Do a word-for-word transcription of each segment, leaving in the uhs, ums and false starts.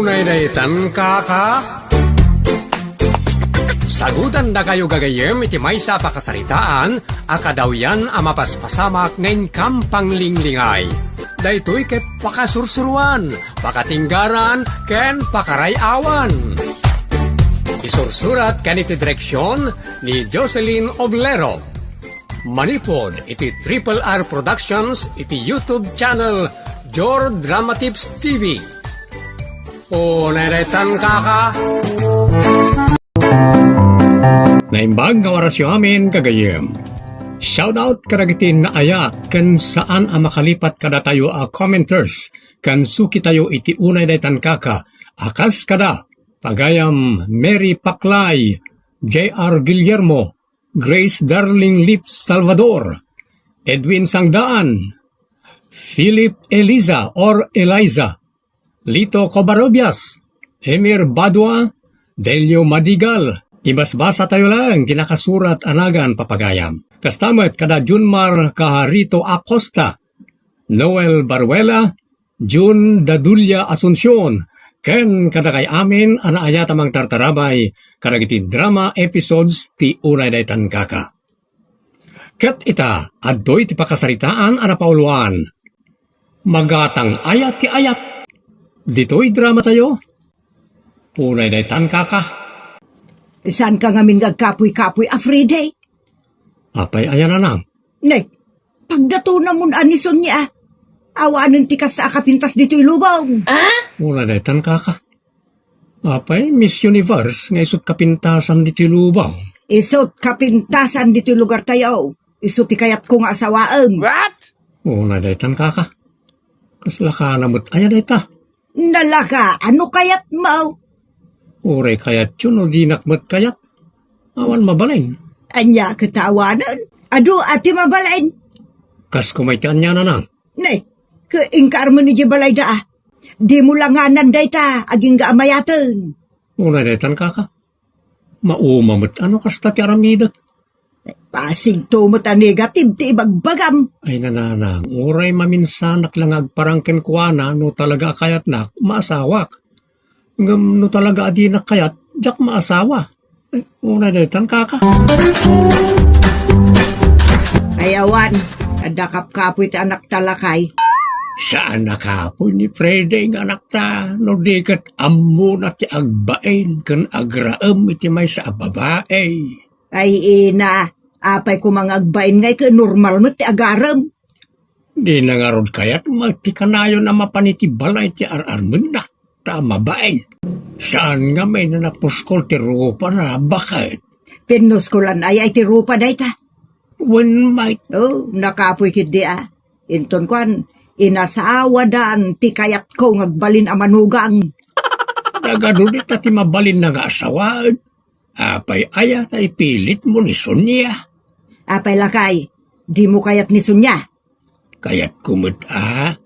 Unay daytan, kaka? Sagutandakayo gagayyem iti maysa a pakasaritaan a kadawyan a mapaspasamak nga inkam panglinglingay. Daytoy ket pakasursuruan, pakatinggaran, ken pakaray-awan. Isursurat ken iti direksion ni Jocelyn Oblero. Manipud iti Triple R Productions iti YouTube channel Jor Drama Tips T V. Unay daytan, kaka. Naimbag nga orasyo amin, gagayyem. Shoutout kadagiti naayat ken saan a makalipat kadatayo a commenters ken sukitayo iti Unay daytan, kaka, a kas kada pagayam Mary Paklay, J R Guillermo, Grace Darling Lip Salvador, Edwin Sangdaan, Philip Eliza or Eliza, Lito Covarrubias, Emir Badua, Delio Madigal. Ibasbasa tayo lang ti nakasurat a nagan, papagayam. Kasta met kada Junmar Kaharito Acosta, Noel Baruela, June Dadulia Asuncion, ken kadakay amin a naayat a mangtartarabay kadagiti drama episodes ti Unay daytan, kaka. Ket ita, adtoy ti pakasaritaan a napauluan. Magatang aya ti ayat. Ditoy drama tayo. Unay daytan, kaka. Saanka ngamin nga agkapuy-kapuy a Friday? Apay aya, nanang? Ne, pagdatonamon a ni Sonia. Awanen ti kasta a kapintas ditoy lubong. Unay daytan, kaka. Apay, Miss Universe nga isut kapintasan ditoy lubong? Isut kapintasan ditoy lugar tayo. Isu ti kayatko nga asawaem. What? Unay daytan, kaka. Kasla kana met aya dayta? Nalaka, ano kayatmo? Uray kayatyo no dinak met kayat. Awan mabalin. Ania ket awanen? Adu a ti mabalin. Kas kumay ti ania, nanang? Ne, ke inkarmen iti balayda a. Dimo langanan dayta, agingga a mayaten. Unay daytan, kaka. Mauma met a no kasta ti aramidek. Pasigto met a negative ti ibagbagam. Ay, nanang, uray maminsanak la nga agparang kenkuana no talaga a kayatnak, maasawak. Ngem no talaga a dinak kayat, diak maasawa. Ay, unay daytan, kaka. Ay, awan, adda kapkapoy ti anakta, lakay. Saan a kapoy ni Freddy nga anakta, no di ket ammona ti agbain ken agraem iti maysa a babai. Ay, ina, apay koma nga agbain ngay ket normal met ti agarem. Dina ngarud kayat met ti kanayon a mapan iti balay ti ar-armenna, ta mabain. Saan ngamin a napuskol ti rupana, baket? Pinnuskolan aya iti rupa dayta? Wen, met. Oh, nakapoy ketdi a. Inton kuan, inasawadan ti kayatko nga agbalin a manugang. Nagadu dita ti mabalinna nga asawaen. Apay aya ta ipilitmo ni Sonia? Apay lakay, dimo kayat ni Sonia? Kayatko met a.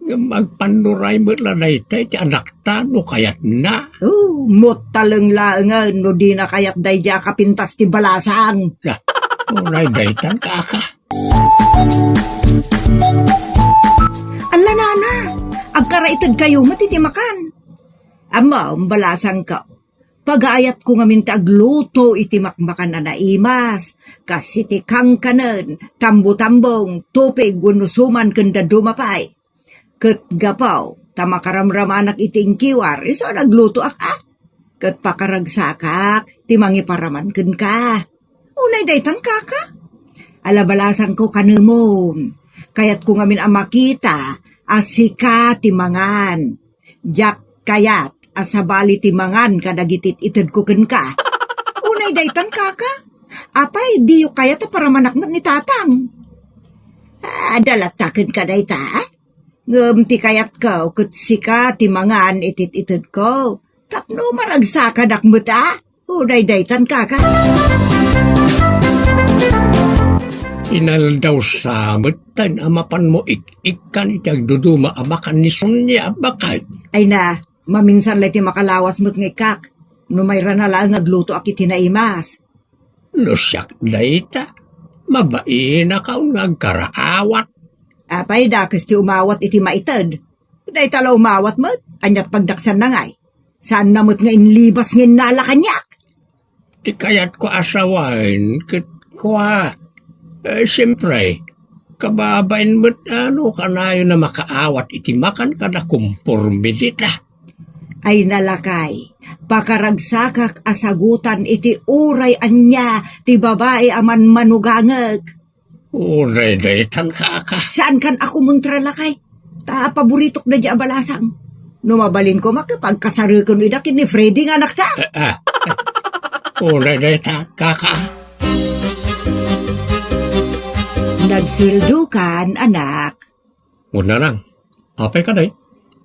Ngem agpannuray met la dayta iti anakta no kayatna. Oh, muttaleng laengen no dina kayat daydiay a kapintas ti balasang. Na, uray daytan, kaka. Alla, nana, agkaraitedkayo met iti makan. Ammom, balasangko. Pagaayatko ngamin ti agluto iti makmakan a naimas, kas iti kankanen, tambutambong, tupig wenno suman ken dadduma pay. Ket gapu ta makaramramanak iti inkiwar, isu a naglutoak a. Ket pakaragsakak ti mangiparaman kenka. Unay daytan, kaka. Alla, balasangko, kanemon. Kayatko ngamin a makita a sika ti mangan. Diak kayat a sabali ti mangan kadagiti itedko kenka. Unay daytan, kaka. Apay, diyo kayat a paramanak met ni tatang? Adda latta kenka dayta, a? Ngem ti kayatko ket sika ti mangan iti itedko. Tapno maragsakanak met, a? O, daydaytan, kaka. Inaldaw sa metten a mapanmo ik-ikkan iti agduduma a makan ni Sonia, baket. Ay na, maminsan la iti makalawas met nga ikkak. No mayrana laeng nga aglutoak iti naimas. No siak dayta, mabainaka nga agkaraawat. Apay, dakes ti umawat iti maited. Dayta la umawat met, aniat pagdaksanna ngay? Saanna met nga inlibas nga innala kaniak? Ti kayatko a sawen ket kua, eh, siempre, kababain met a no kanayon a makaawat iti makan kada komporme dita. Ay na lakay, pakaragsakak a sagutan iti uray ania ti babai a manmanugangek. Uray daytan, kaka. Saankan a kumontra, lakay? Ta paboritok daydiay a balasang. No mabalin koma, pagkasareken ida ken ni Freddy nga anakta. Eh, ah. Uray daytan, kaka. Nagsueldokan, anak. Wen, nanang, apay kadi?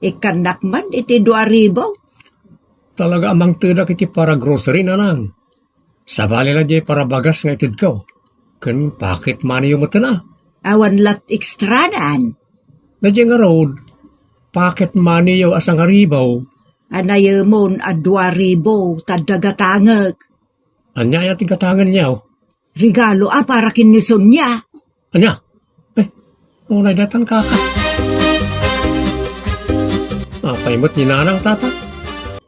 Ikkannak man iti dua ribu. Talaga a mangtedak iti para grocery, nanang. Sabali la diay para bagas nga itedko. Ken pocket money-yo metten a. Awan lat extranan. Daydiay ngarud, pocket money-yo a sangaribu. Anayemon a dua ribu ta adda gatangek. Ania aya ti gatangenyo? Regalo a para ken ni Sonia. Ania? Eh, unay daytan, kaka. Apay met ni nanang, tata?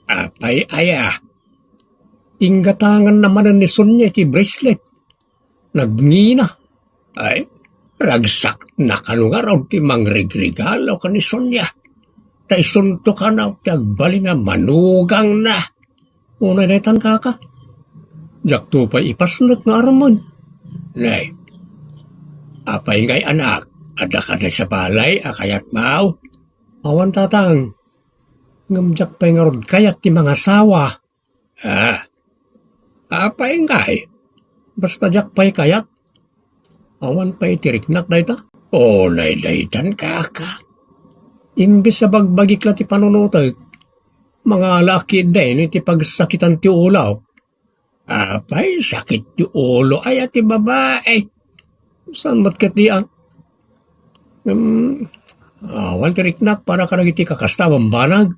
Apay aya? Inggatanganna manen ni Sonia iti bracelet. Nagngina. Ay, ragsakna kano ngarud ti mangregregalo ken ni Sonia. Ta isunto kano ti agbalin a manugangna. Unay daytan, kaka. Diakto pay ipasnek nga aramid. Nay, apay ngay, anak, adda kadi sabali a kayatmo? Awan, tatang. Ngem diak pay ngarud kayat ti mangasawa. Ah, apay ngay? Basta diak pay kayat. Awan pay iti riknak dayta. Unay daytan, kaka. Imbes a bagbagik la ti panunotek, mangalaak ketdin iti pagsakitan ti ulo. Apay, sakit ti ulo aya ti babai? Saan met ketdi a? Hmm, awan ti riknak para kadagiti kakasta a bambanag.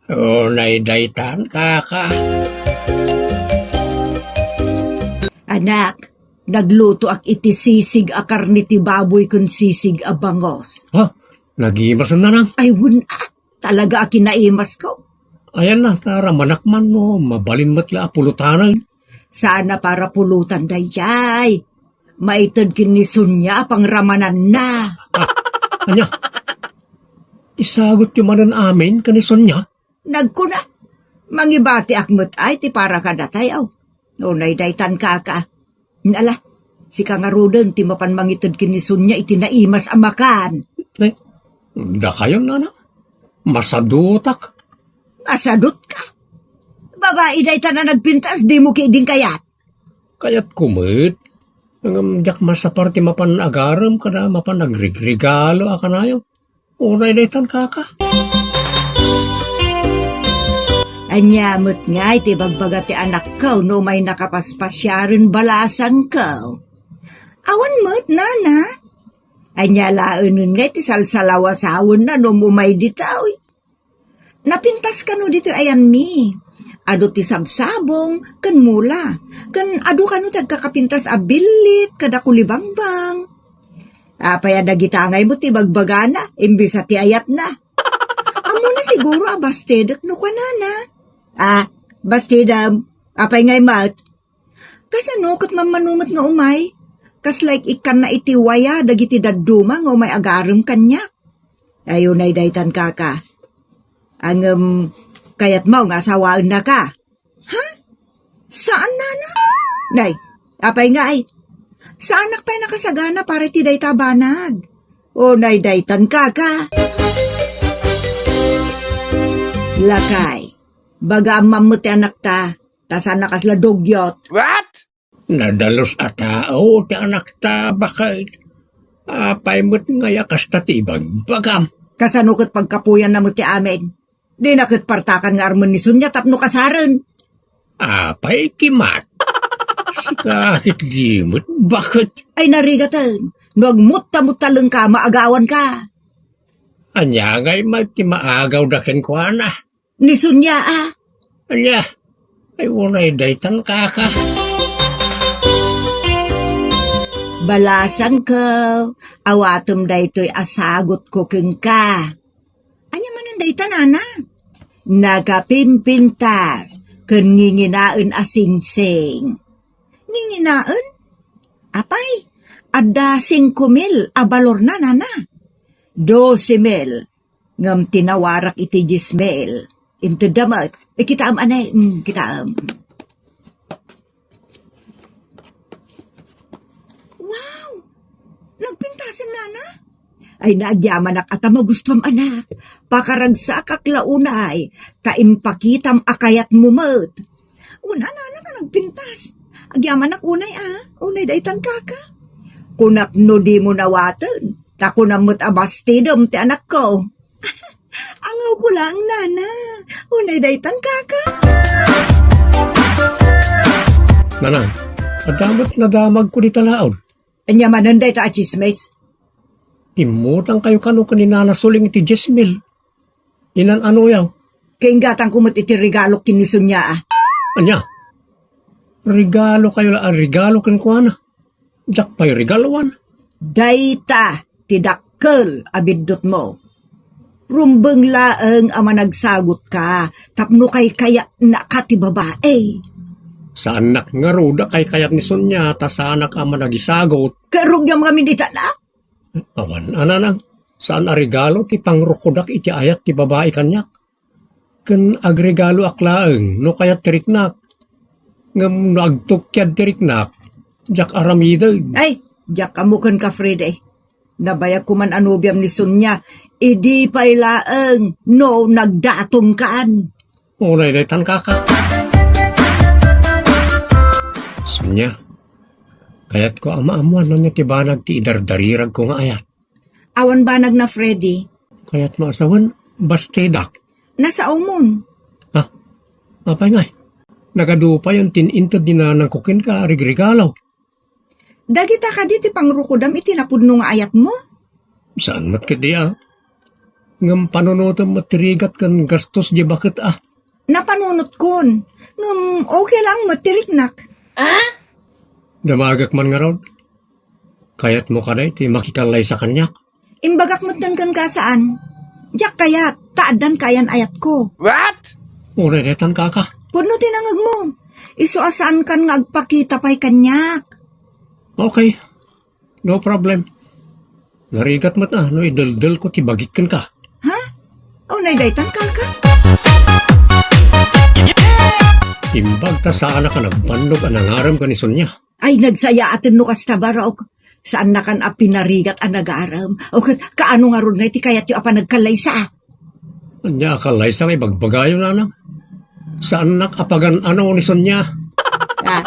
Unay daytan, kaka. Anak, naglutoak iti sisig a karne ti baboy ken sisig a bangos. Ha? Nagimasen, nanang? Ay, wen a. Talaga a kinaimasko. Ayanna, ta ramanak man no mabalin met la a pulutanen. Saan a para pulutan daydiay. Maited ken ni Sonia a pangramananna. Ah, ania? Isagutyo manen amin ken ni Sonia? Nagkuna, mangibatiak met ay ti para kadatayo. Unay daytan, kaka. Ala, sika ngaruden ti mapan mangited ken ni Sonia iti naimas a makan. Eh, dakayon, nana? Masadutak. Masadutka? Babai dayta a nagpintas, dimo ketdin kayat? Kayatko met. Ngem diak masapar ti mapan agarem kada mapan agregregalo a kanayon. Unay daytan, kaka. Ania met ngay ti ibagbaga ti anakko no umay nakapaspasiaren balasangko? Awan met, nana. Ania laenen ngay ti salsalawasawenna no umay ditoy? Napintas kano ditoy ayanmi. Adu ti sabsabong ken mula. Ken adu kano ti agkakapintas a billit kada kulibangbang. Apay a dagita ngay met ti bagbagana, imbes a ti ayatna. Ammona siguro a bastedek no kuanana. Ah, bastedem, apay ngay met? Kasano ket mammano met nga umay? Kasla ik-ikkanna iti waya dagiti dadduma nga umay agarem kaniak. Ay, unay daytan, kaka. Ngem, kayatmo nga asawaennaka? Ha? Saan, nana? Nay, apay ngay? Saanak pay nakasagana para iti dayta a banag. Unay daytan, kaka. Lakay, bagaam met ti anakta, ta saan a kasla dugyot. What? Nadalus a tao ti anakta, baket. Apay met ngay a kasta ti ibagbagam? Kasano ket pagkapuyanna met ti amin? Dina ket partakan nga armen ni Sonia tapno kasaren. Apay, kimat. Sika ket di met, baket. Ay, narigaten. No agmutta-mutta lengka, maagawanka. Ania ngay met ti maagawda kenkuana? Ni Sonia a. Ania? Ay, unay daytan, kaka. Balasangko, awatem daytoy a sagutko kenka. Ania manen dayta, nana? Nagapimpintas ken nginginaen a singsing. Nginginaen? Apay, adda singko mil a balorna, nana. Dose mil, ngem tinawarak iti dies mil. Intedda met. Eh, kitaem, anay, mm, kitaem. Wow! Nagpintasen, nana? Ay, nagyamanak a ta magustuam, anak. Pakaragsakak la unay, ta impakitam a kayatmo met. Una, nana, ta nagpintas. Agyamanak unay, a. Unay daytan, kaka. Kunak no dimo nawaten, ta kunam met a bastidem ti anakko. Angawko laeng, nana. Unay daytan, kaka. Nanang, adda met nadamagko dita laod. Ania manen dayta a tsismis? Immutangkayo kano ken ni Nana Suling iti dies mil. Inan-anoyo? Kainggatangko met iti regalok ken ni Sonia, a. Ania? Regalokayo la a regalo kenkuana. Diak pay regaloan. Dayta ti dakkel a biddutmo. Rumbeng laeng a managsagotka tapno kaykayatnaka ti babai. Saannak ngarud a kaykayat ni Sonia ta saanak a managisagot. Ket rugiam ngamin ita, na? Awan, a, nanang, saan a regalo ti pangrukodak iti ayat ti babai kaniak. Ken agregaloak laeng no kayat ti riknak. Ngem no agtukkiad ti riknak, diak aramiden. Ay, diak ammo kenka, Freddy. Nabayagko man a nobiam ni Sonia, idi pay laeng no nagdatonkan. Unay daytan, kaka. Sonia, kayatko a maammoan no ania ti banag ti idardariragko nga ayat. Awan banagna, Freddy. Kayatmo a sawen, bastidak. Nasaomon. Ah, apay ngay? Nagadupayon ti inted ni nanangko kenka a rigregalo. Dagita kadi ti pangrukodam iti napudno nga ayatmo? Saan met ketdi, a. Ngem panunotem met ti rigat ken gastos di baket, a. Napanunotkon. Ngem okay lang met ti riknak. Ah? Damagek man ngarud. Kayatmo kadi ti makikallaysa kaniak? Imbagak metten kenka, saan. Diak kayat, ta addan kayan ayatko. What? Uray daytan, kaka. Pudno ti nangegmo. Isu a saankan nga agpakita pay kaniak. Okay. No problem. Narigat met a no ideldelko ti bagik kenka. Ha? Unay daytan, kaka? Imbag ta saanak a nagbannog a nangarem ken ni Sonia. Ay, nagsayaaten no kasta, barok. Saannakan a pinarigat a nagarem. O ket, kaano ngarud nga iti kayatyo a panagkallaysa? Ania a kallaysa nga ibagbagayo, nanang? Saannak a pagan-ano ni Sonia. Ah,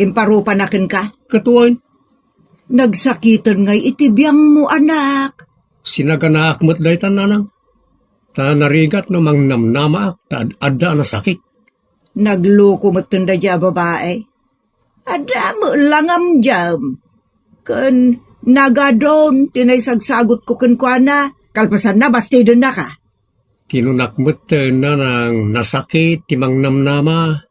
imparupanak kenka? Ket wen. Nagsakiten ngay iti biangmo, anak. Sinaganaak met daytan, nanang. Ta narigat no mangnamnamaak ta ad-adda a nasakit. Nagloko metten daydiay a babai. Adda met la ngamdam. Ken nagadon ti naisagsagutko kenkuana, kalpasanna, bastidennaka. Kinunak metten, nanang, nasakit ti mangnamnama.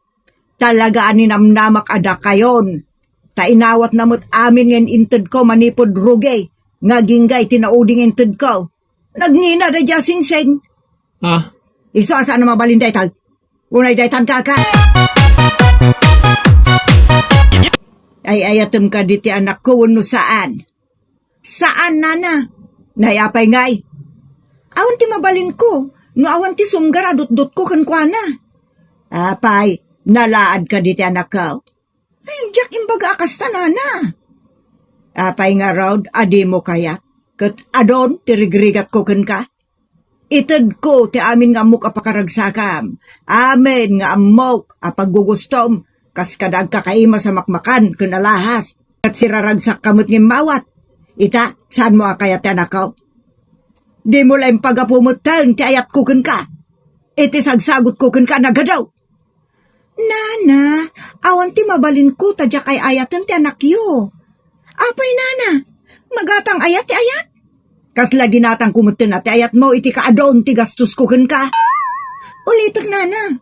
Talaga a ninamnamak a dakayon. Ta inawatna met amin nga intedko manipud rugi nga agingga iti naudi nga intedko. Nagngina daydiay a singsing. Ah? Isu a saan a mabalin daytoy. Unay daytan, kaka. Ay-ayatem kadi ti anakko wenno saan? Saan, nana. Nay, apay ngay? Awan ti mabalinko no awan ti sunggar a dutdotko kenkuana. Apay, nalaad kadi ti anakko? Ay, diak imbaga a kasta, nana. Apay ngarud a dimo kayat? Ket adun ti rigrigatko kenka. Itedko ti amin nga ammok a pakaragsakam, amin nga ammok a paggugustom, kas kada agkakaimas a makmakan ken alahas, ket siraragsakka met nga immawat. Ita, saanmo a kayat ti anakko? Dimo la impagapu metten ti ayatko kenka. Iti sagsagutko kenka, nagadu. Nana, awan ti mabalinko ta diak ay-ayaten ti anakyo. Apay, nana, magatang aya ti ayat? Kasla ginatangko metten a ti ayatmo iti kaadun ti gastosko kenka. Ulitek, nana,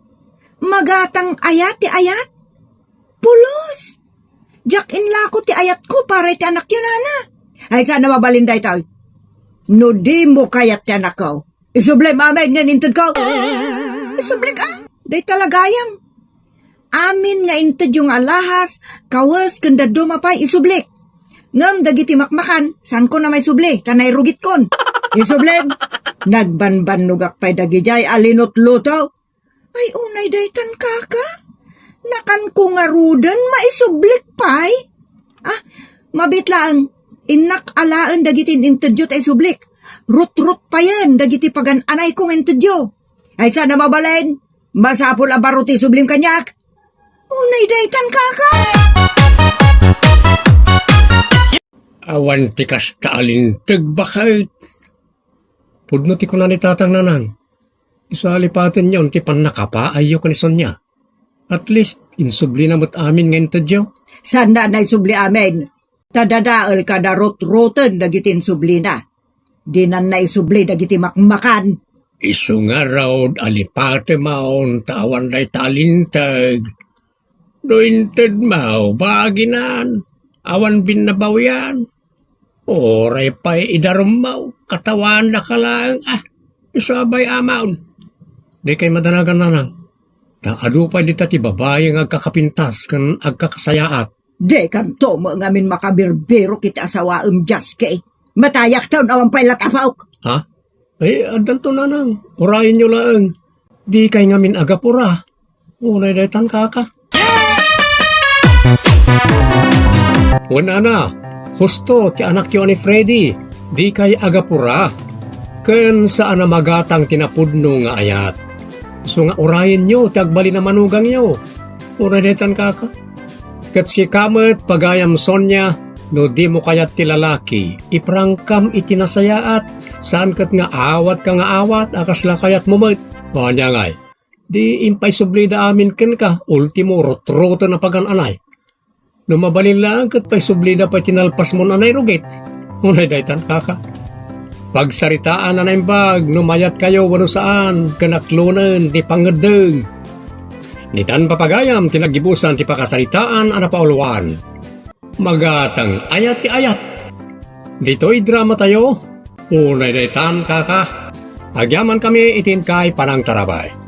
magatang aya ti ayat? Pulos! Diak inlako ti ayatko para iti anakyo, nana. Ay, saan a mabalin daytoy? No dimo kayat ti anakko, Isublem amin nga intedko. Isublik a. Dayta la gayam. Amin nga intedyo nga alahas, kawes, ken dadduma pay, isublik. Ngem dagiti makmakan, saanko a maisubli, ta nairugitkon. Isublem. Nagbanbannogak pay dagidiay a linutluto. Ay, unay daytan, kaka. Nakanko ngaruden, maisublik pay. Ah, mabiit laeng, innak alaen dagiti intedyo ta isublik. Rutrut payen dagiti pagan-anayko nga intedyo. Ay, saan a mabalin, masapul a baro ti isublim kaniak. Unay daytan, kaka. Awan ti kasta a linteg, baket. Pudno ti kuna ni Tatang, Nanang. Isu a lipatenyon ti pannakapaayyo ken ni Sonia. At least, insublina met amin nga intedyo. Saanna a naisubli amin. Ta dadael kada rutruten dagiti insublina. Dinan naisubli dagiti makmakan. Isu ngarud a lipatemon ta awan dayta a linteg. No intedmo, baginan, awan binnabawian. Uray pay idarummo, katawaannaka laeng, ah, isu a bay-amon. Dikay madanagan, Nanang. Ta adu pay dita ti babai nga agkakapintas ken agkakasayaat. Dikanto met ngamin makabirbirok iti asawaem, Jaski. Matayakto no awan pay latapok. Ha? Ay, addanto, Nanang. Urayenyo laeng. Dikay ngamin agapura. Unay daytan, kaka. Wen, ana, husto ti anakyo a ni Freddy. Dikay agapura. Ken saan a magatang ti napudno nga ayat. Isu nga urayenyo ti agbalin a manugangyo. Unay daytan, kaka. Ket sika met, pagayam Sonia, no dimo kayat ti lalaki, iparangkam iti nasayaat, saan ket nga awatka nga awat a kasla kayatmo met. Ania ngay? Di impaisublida amin kenka, ultimo rutruten a pagan-anay. No mabalin laeng ket paisublida pay ti nalpasmon a nairugit. Unay daytan, kaka. Pagsaritaan a naimbag no mayatkayo wenno saan ken aklonen ti pangngeddeng. Nitan, papagayam, ti naggibusan ti pakasaritaan a napauluan. Magatang ayat ti ayat. Ditoy dramatayo, unay daytan, kaka. Agyamankami iti inkay panangtarabay.